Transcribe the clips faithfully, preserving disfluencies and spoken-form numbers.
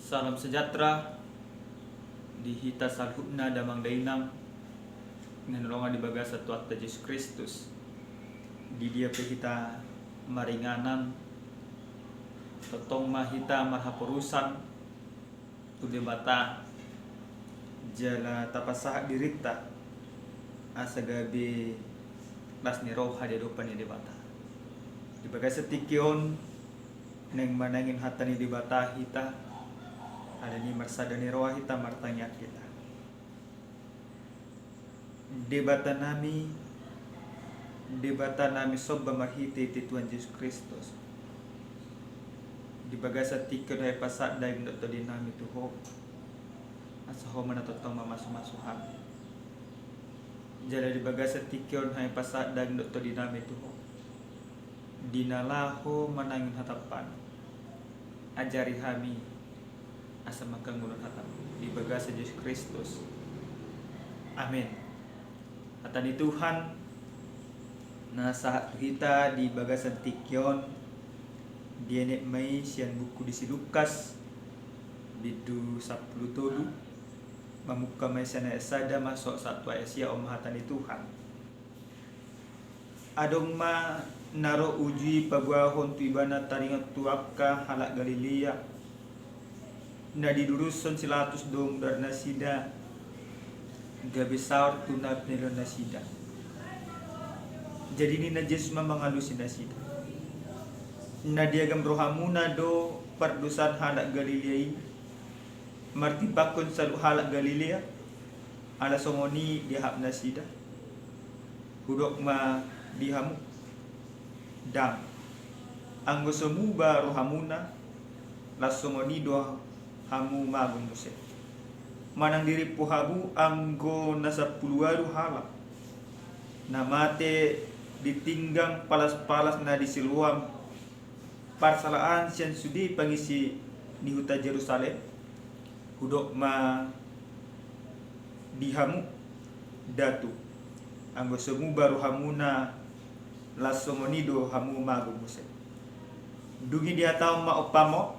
Salam sejahtera di hita saluhutna damang dainang na hinaholongan di bagasan Tuhanta Jesus Kristus. Di dia pe hita maringanan, tongtong ma hita marhaporusan tu Debata jala tapasahat dirinta asa gabe las ni roha di adopan ni Debata. Di bagasan tingki on naeng manangihon hata ni Debata hita, alani marsada ni roha hita martangiang hita. Debata nami, Debata nami somba marhitehite Tuhan Jesus Kristus. Di bagasan tingki on hahipasahat daging dohot tondi nami tu Ho, asa Ho ma na tongtong mamasumasu hami. Jala di bagasan tingki on hahipasahat daging dohot tondi nami tu Ho, di na laho manangihon hataM, ajari hami asa mangkangoluhon hataM, di bagasan Jesus Kristus. Amen. Hata ni Tuhan na sahat tu hita di bagasan tingki on, dienet ma i sian buku ni si Lukas, bindu sampulu tolu, mamungka ma i sian ayat sada masuk sahat tu ayat sia. On ma hata ni Tuhan. Adong ma na ro uju i paboahon tu ibana taringot tu angka halak Galilea, na didurushon si Pilatus do mudar nasida, gabe saor tu na pinadiloan nasida. Jadi ninna Jesus ma mangalusi nasida: Na diagam rohamuna do pardosaan halak Galilea i martimbangkon saluhut halak Galilea? Ala songon i diahap nasida? Hudok ma di hamu: Ndang. Anggo so muba rohamuna, laos songon i do hamu mago muse. Manang dirimpu hamu anggo na sampulu ualu halak na mate di tinggang palas-palas na di Siloam, parsalaan sian sude pangisi ni huta Jerusalem? Hudok ma di hamu: Ndang tutu. Anggo so muba rohamuna, laos songon i do hamu mago muse. Dung i dihatahon ma umpama on: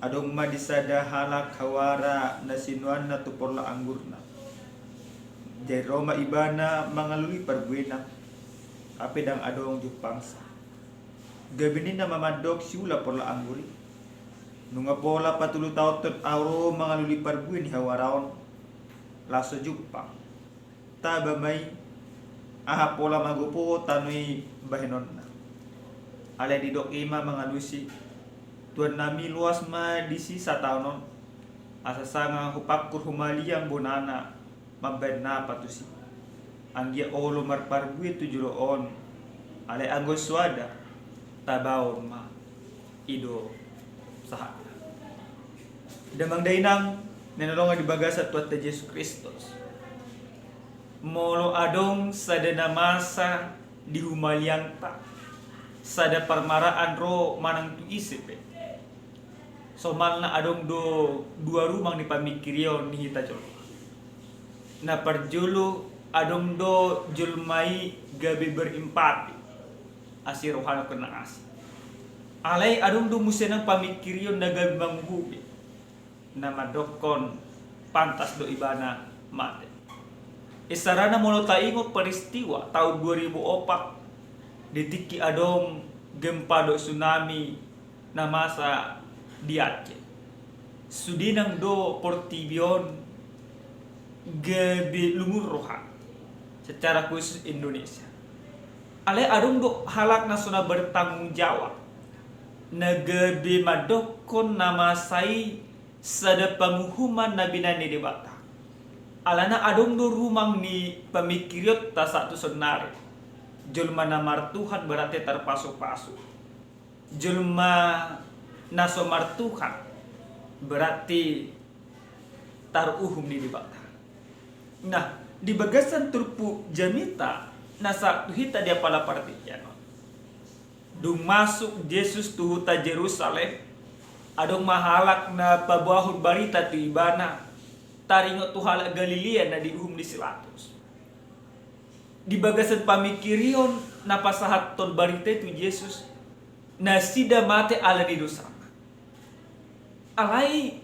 Adong ma di sada halak hawara na sinuanna tu porlak anggurna. Jadi ro ma ibana mangalului parbuena, hape ndang adong jumpangsa. Gabe ninna ma mandok siula porlak anggur i: Nunga pola patolu taonhon ahu ro mangalului parbue ni hawara on, laos so jumpang. Taba ma i, aha pola magopo tano i bahenonna. Alai didok i ma mangalusi: Tuan nami, loas ma disi sataon on, asa sanga hupangkur humaliang bonana mambahen napa tusi. Anggiat olo marparbue tu jolo on, alai anggo so ada, tabaon ma. I do sahatna. Damang dainang na hinaholongan di bagasan Tuhanta Jesus Kristus. Molo adong sada na masa di humaliangta, sada parmaraan ro manang tu ise pe, somalna adong do dua rumang ni pamingkirion ni hita jolma. Na parjolo, adong do jolma i gabe berempati, asi rohana kena asi. Alai adong do muse nang pamingkirion na gabe manguhumi, na mandokkon pantas do ibana mate. Isarana molo taingot peristiwa taon dua ribu opat, di tingki adong gempa dohot tsunami na masa di Aceh, sude nang do portibi on gabe lungun roha, secara khusus Indonesia. Alai adong do halak na so na bertanggung jawab, na gabe mandokkon na masa i sada panguhuman na binahen ni Debata. Alana adong do rumang ni pamingkirionta sahat tu saonnari. Jolma na martuhan berarti tarpasupasu. Jolma na so martuhan berarti taruhum ni Debata. Nah, di bagasan turpuk jamita na sahat tu hita di apala partingkian on, dung masuk Jesus tu huta Jerusalem, adong ma halak na paboahon barita tu ibana taringot tu halak Galilea na diuhum ni si Pilatus. Di bagasan pamingkirion na pasahathon barita i tu Jesus, nasida mate ala ni dosana. Alai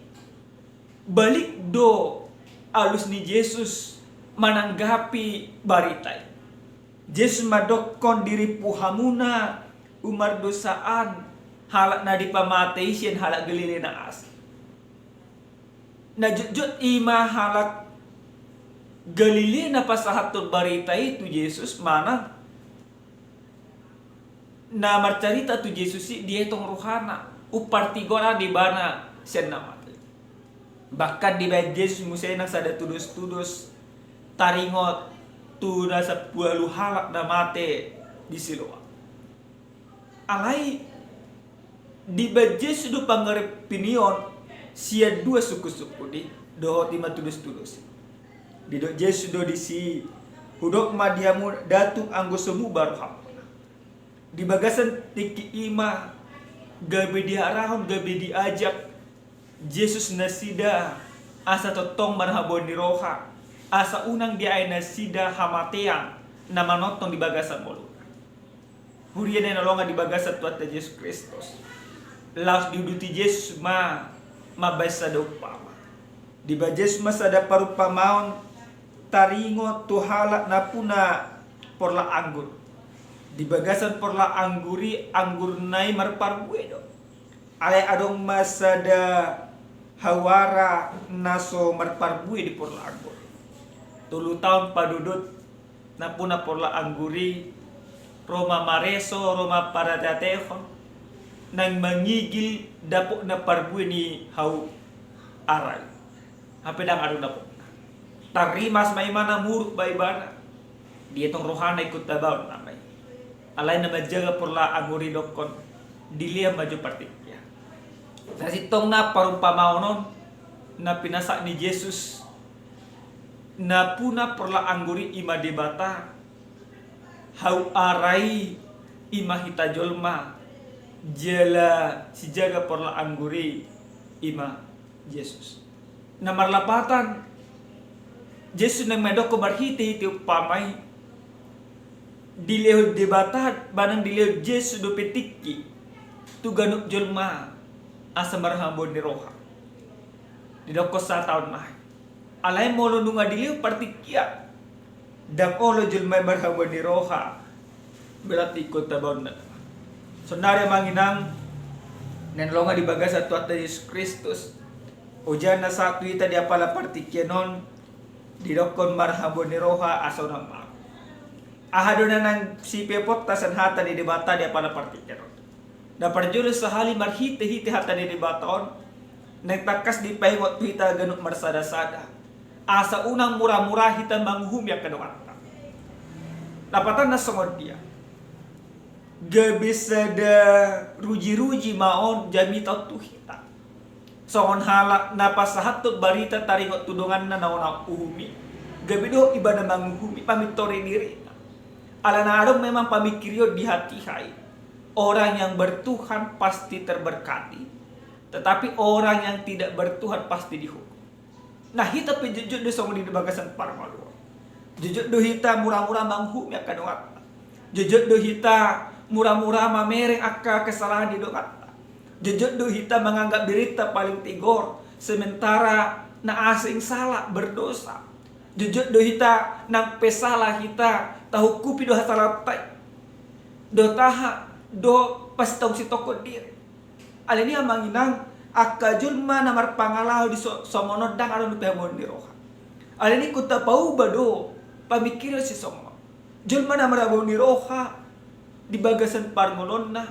balik do alus ni Jesus mananggapi barita i. Jesus mandokkon, dirimpu hamuna umardosaan halak na dipamatei sian halak Galilea na asing. Na jotjot i ma halak Galilea na pasahathon barita i tu Jesus manang na marcarita tu Jesus i dietong rohana, umpartigor ibana sian na mate. Bahkan dibaen Jesus muse nang sada tudos-tudos taringot tu na sampulu ualu halak na mate di Siloam. Alai dibaen Jesus do pangarahutna on sian dua sungkun-sungkun i dohot i ma tudos-tudos i. Didok Jesus do disi, hudok ma di hamu, ndang tung anggo so muba rohamuna. Di bagasan tingki i ma gabe diarahon, gabe diajak Jesus nasida asa tongtong marhabaon ni roha, asa unang diae nasida hamatean na manongtong di bagasan ngoluna. Huria na hinaholongan di bagasan Tuhanta Jesus Kristus, laos diuduti Jesus ma mambaen sada umpama. Dibaen Jesus ma sada parumpamaon taringot tu halak na puna porlak anggur. Di bagasan porlak anggur i, anggurna i marparbue do. Alai adong ma sada hawara na so marparbue di porlak anggur. Tolu taon padodot na puna porlak anggur i, ro ma mareso, ro ma parateatehon, naeng mangigil dapotna parbue ni hawara i. Hape ndang adong dapotna. Tarrimas ma ibana, muruk ma ibana. Dietong rohana, ingkon tabaon nama i. Alai na manjaga porlak anggur i dokkon, dilehon ma jo partingkian. Sasintongna parumpamaon on na pinasahat ni Jesus, na puna porlak anggur i i ma Debata, hawara i i ma hita jolma, jala sijaga porlak anggur i i ma Jesus. Na marlapatan, Jesus naeng mandokkon marhitehite umpama i, dilehon Debata manang dilehon Jesus dope tingki tu ganup jolma asa marhabaon ni roha. Didokkon sataon nai. Alai molo nunga dilehon partingkian, ndang olo jolma i marhabaon ni roha, berarti ingkon tabaon nama. Saonari amang inang na hinaholongan di bagasan Tuhanta Jesus Kristus, ojahan na sahat tu hita di apala partingkian on didokkon marhabaon ni roha asa unang mago. Aha do na naeng sipeopta sian hata ni Debata di apala partingkian on? Na parjolo sahali marhitehite hata ni Debata on, naeng tangkas dipaingot tu hita ganup marsadasada, asa unang muramura hita manguhumi angka donganta. Lapatanna songon dia? Gabe sada rujiruji ma on jamita on tu hita. Songon halak na pasahathon barita taringot tu donganna na unang uhumi, gabe dohot ibana manguhumi, pamintori dirina. Alana adong memang pamingkirion di hatiha i, orang yang bertuhan pasti terberkati, tetapi orang yang tidak bertuhan pasti dihukum. Nah, hita pe jotjot do songon i di bagasan parngoluon. Jotjot do hita muramura manguhumi angka donganta. Jotjot do hita muramura mamereng angka kesalahan di donganta. Jotjot do hita manganggap dirinta paling tigor, sementara na asing sala, berdosa. Jotjot do hita nang pe sala hita tahungkupi do hasalaanta i, do taha do pasitong-sitongkon diri. Alani i amang inang, angka jolma na marpangalaho di so-, songon on ndang adong dope habaon ni roha. Alani i ingkon tapauba do pamingkirion sisongon on. Jolma na marhabaon ni roha di bagasan parngoluonna,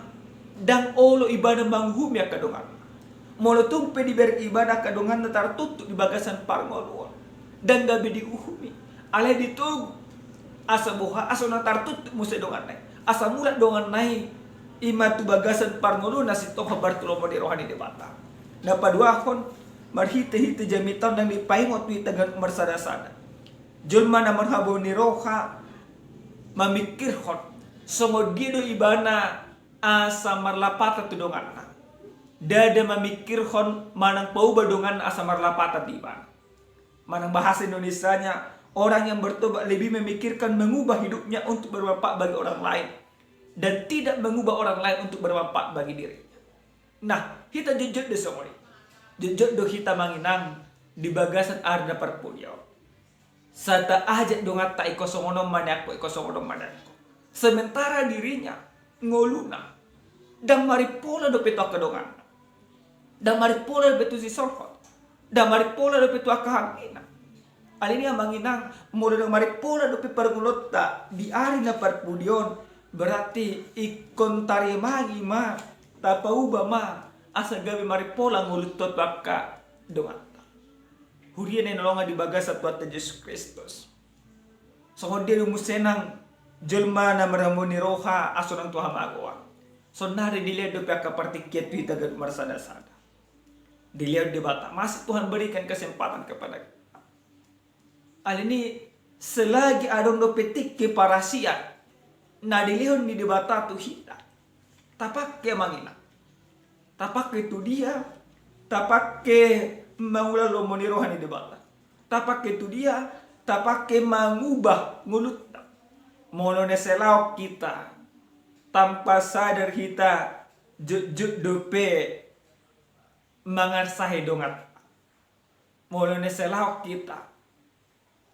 ndang olo ibana manguhumi angka donganna. Molo tung pe dibereng ibana angka donganna tartuktuk di bagasan parngoluon, ndang gabe diuhumi, alai ditogu asa boha, asa unang tartuktuk muse donganna i, asa mulak donganna i, i ma tu bagasan parngoluon na sintong hombar tu lomo ni roha ni Debata. Na paduahon, marhitehite jamita on naeng dipaingot tu hita ganup marsadasada. Jolma na marhabaon ni roha mamingkirhon songon dia do ibana asa marlapatan tu donganna. Ndada mamingkirhon manang pauba donganna asa marlapatan di ibana. Manang bahasa Indonesianya, orang yang bertobat lebih memikirkan mengubah hidupnya untuk bermanfaat bagi orang lain dan tidak mengubah orang lain untuk bermanfaat bagi dirinya. Nah, hita jotjot do songon i. Jotjot do hita amang inang di bagasan ari na parpudi on. Sai taajak donganta ingkon songon on ma nian ho, ingkon songon on ma nian ho. Sementara dirinya ngoluna ndang marimpola dope tu angka donganna. Ndang marimpola dope tu sisolhot. Ndang marimpola dope tu angka hangina. Alani i amang inang, molo ndang marimpola dope parngoluonta di ari na parpudi on, berarti ingkon tarimangi ma, tapauba ma, asa gabe marimpola ngolunta tu angka donganta. Huria na hinaholongan di bagasan Tuhanta Jesus Kristus. Songon dia do muse nang jolma na marambuni roha asa unang tu hamagoan. Saonari dilehon dope angka partingkian tu hita ganup marsadasada. Dilehon Debata, masih Tuhan berikan kesempatan kepada kita. Alani i, selagi adong dope tingki parasian na dilehon ni Debata tu hita, tapangke amang inang. Tapangke tu dia? Tapangke mangula lomo ni roha ni Debata. Tapangke tu dia? Tapangke mangubah ngolunta. Molo na sai laho hita, tanpa sadar hita, jotjot dope mangarsahi donganta. Molo na sai laho hita,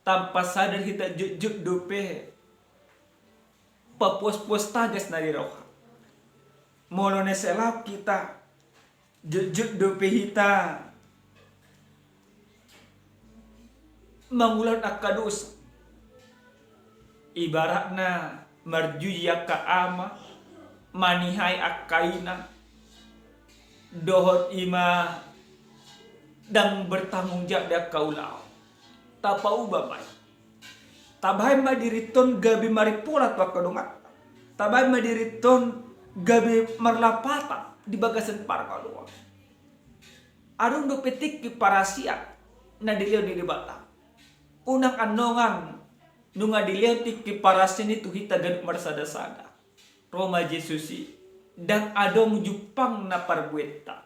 tanpa sadar hita, jotjot dope papuaspuas tagas na di roha. Molo na sai laho hita, jotjot dope hita mangulahon angka dosa. Ibaratna marjuji angka ama, manihai angka ina, dohot i ma ndang bertanggung jawab di angka ulaon. Tapauba ma i. Tabahen ma dirinta on gabe marimpola tu angka donganta. Tabahen ma dirinta on gabe marlapatan di bagasan parngoluon. Adong dope tingki parasian na dilehon ni Debata. Unang annon nunga dilehon tingki parasian i tu hita ganup marsadasada. Ro ma Jesus i, ndang adong jumpangna parbuenta.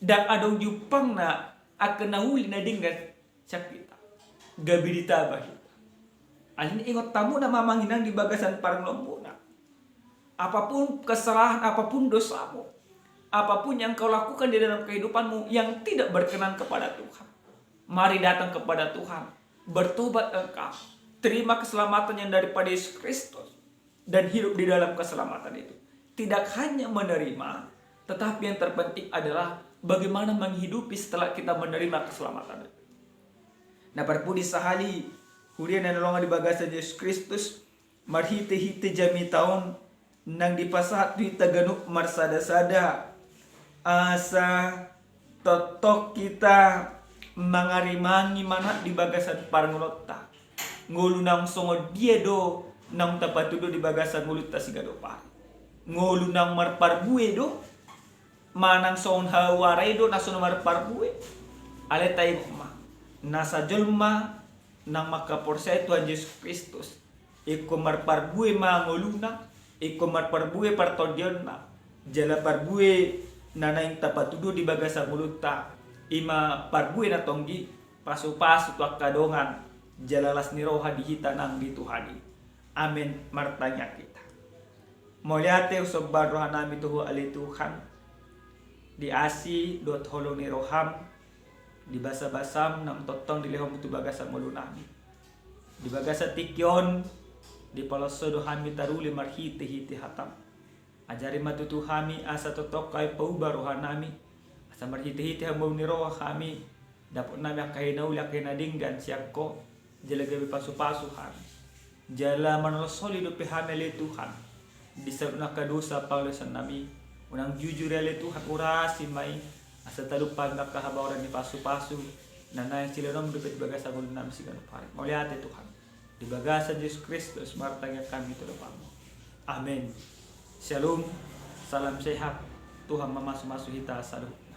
Ndang adong jumpangna angka na uli na denggan sian hita. Gabe ditaba hita. Alani i ingot hamu ma amang inang di bagasan parngoluonmuna. Apapun kesalahan, apapun dosamu, apapun yang kau lakukan di dalam kehidupanmu yang tidak berkenan kepada Tuhan, mari datang kepada Tuhan, bertobat engkau, terima keselamatan yang daripada Yesus Kristus, dan hidup di dalam keselamatan itu. Tidak hanya menerima, tetapi yang terpenting adalah bagaimana menghidupi setelah kita menerima keselamatan itu. Na parpudi sahali, huria na hinaholongan di bagasan Jesus Kristus, marhitehite jamita on, nang dipasahat tu hita ganup marsadasada, asa tongtong hita mangarimangi manat di bagasan parngoluonta. Ngolu naung songon dia do naung tapatudu di bagasan ngolunta siganup ari? Ngolu naung marparbue do? Manang songon hau ara i do na so na marparbue? Alai taingot ma, nasa jolma naung mangkaporseai Tuhan Jesus Kristus, ingkon marparbue ma ngoluna, ingkon marparbue partondionna, jala parbue na naeng tapatudu di bagasan ngolunta, i ma parbue na tonggi, pasupasu tu angka dongan, jala las ni roha di hita nang di Tuhan i. Amen. Martangiang hita. Mauliate husomba rohanami tu Ho ale Tuhan, di asi dohot holong ni roham, di basabasam naung tongtong dilehonmu tu bagasan ngolunami. Di bagasan tingki on, dipaloas Ho do hami taruli marhitehite hatam. Ajari ma tutu hami asa tongtong hami pauba rohanami, asa marhitehite hamaol ni roha hami, dapot nami angka hinauli angka hinadenggan sian Ho, jala gabe pasupasu hami. Jala manolos holi dope hami ale Tuhan, di saluhut angka dosa pangalaosion nami, unang jujur i ale Tuhan, urasi ma i, asa talup hami angka habaoran ni pasupasu, na naeng silehononmu dope di bagasan ngolunami siganup ari. Mauliate Tuhan, di bagasan Jesus Kristus martangiang hami tu adopanmu. Amen. Shalom, salam sehat, Tuhan mamasumasu hita saluhutna.